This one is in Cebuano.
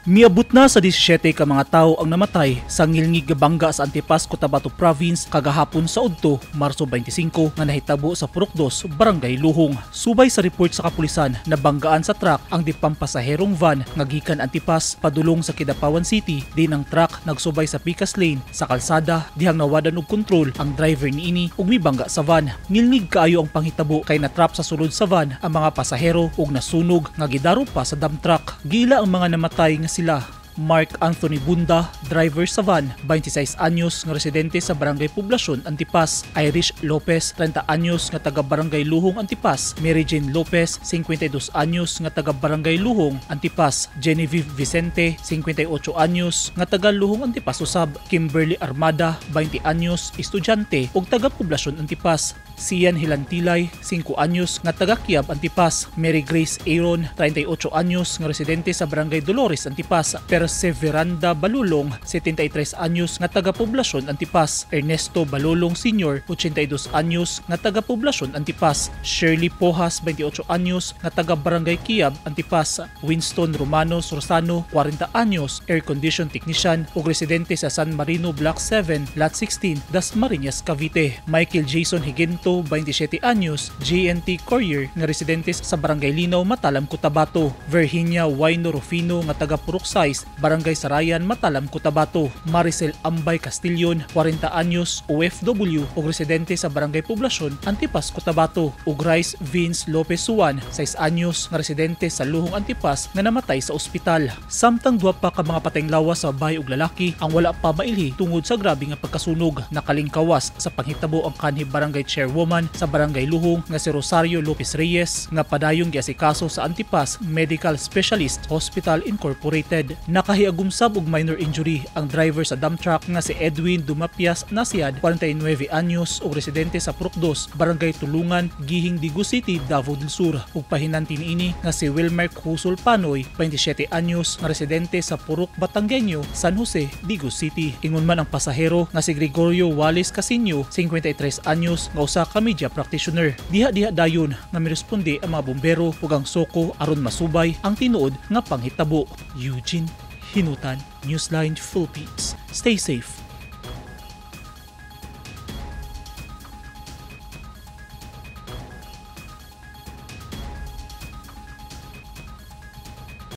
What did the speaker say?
Miabot na sa 17 ka mga tawo ang namatay sa ngilngig nga bangga sa Antipas, Cotabato Province kagahapon sa udto, Marso 25, nga nahitabo sa Purok 2, Barangay Luhong. Subay sa report sa kapulisan, nabanggaan sa truck ang dipampasaherong van nga gikan Antipas padulong sa Kidapawan City. Din ang truck nagsubay sa Picas Lane sa kalsada dihang nawadan og kontrol ang driver niini ug mibangga sa van. Ngilngig kaayo ang panghitabo kay natrap sa sulod sa van ang mga pasahero ug nasunog nga gidaro pa sa dump truck. Gila ang mga namatay nga sila Mark Anthony Bunda, driver sa van, 26 anyos nga residente sa Barangay Poblacion, Antipas. Irish Lopez, 30 anyos nga taga Barangay Luhong, Antipas. Mary Jane Lopez, 52 anyos nga taga Barangay Luhong, Antipas. Genevieve Vicente, 58 anyos nga taga Luhong, Antipas usab. Kimberly Armada, 20 anyos, estudyante ug taga Poblacion, Antipas. Sian Hilantilay, 5 anyos nga taga Kiab, Antipas. Mary Grace Aaron, 38 anyos nga residente sa Barangay Dolores, Antipas. Perseveranda Balulong, 73 anyos nga taga Poblacion, Antipas. Ernesto Balulong Sr., 82 anyos nga taga Poblacion, Antipas. Shirley Pojas, 28 anyos nga taga Barangay Kiab, Antipas. Winston Romano Sorsano, 40 anyos, air condition technician ug residente sa San Marino Block 7, Lot 16, Dasmariñas, Cavite. Michael Jason Higento, 27 anyos, JNT Courier nga residente sa Barangay Linaw, Matalam, Cotabato. Virginia Wayno Rufino nga taga Purok 6, Barangay Sarayan, Matalam, Cotabato. Maricel Ambay Castillon, 40 anyos, OFW ug residente sa Barangay Poblacion, Antipas, Cotabato. Ug Rice Vince Lopez Suwan, 6 anyos nga residente sa Luhong, Antipas nga namatay sa ospital. Samtang duha pa ka mga patayng lawas sa babae ug lalaki ang wala pa mailhi tungod sa grabe nga pagkasunog. Nakalingkawas sa panghitabo ang kanhi barangay chairwoman sa Barangay Luhong nga si Rosario Lopez Reyes nga padayong giasikaso sa Antipas Medical Specialist Hospital Incorporated. Nakahiagom sab og minor injury ang driver sa dump truck nga si Edwin Dumapias Nasiad, 49 anyos ug residente sa Purok 2, Barangay Tulungan, Gihing, Digos City, Davao del Sur. Ug pahinanti niini nga si Wilmer Kusol Panoy, 27 anyos nga residente sa Purok Batangueño, San Jose, Digos City. Ingon man ang pasahero nga si Gregorio Wallace Casino, 53 anyos nga usa ka media practitioner. Diha-diha dayon nga miresponde ang mga bumbero ug ang SOCO aron masubay ang tinuod nga panghitabo. Eugene Hinutan, Newsline Philippines. Stay safe.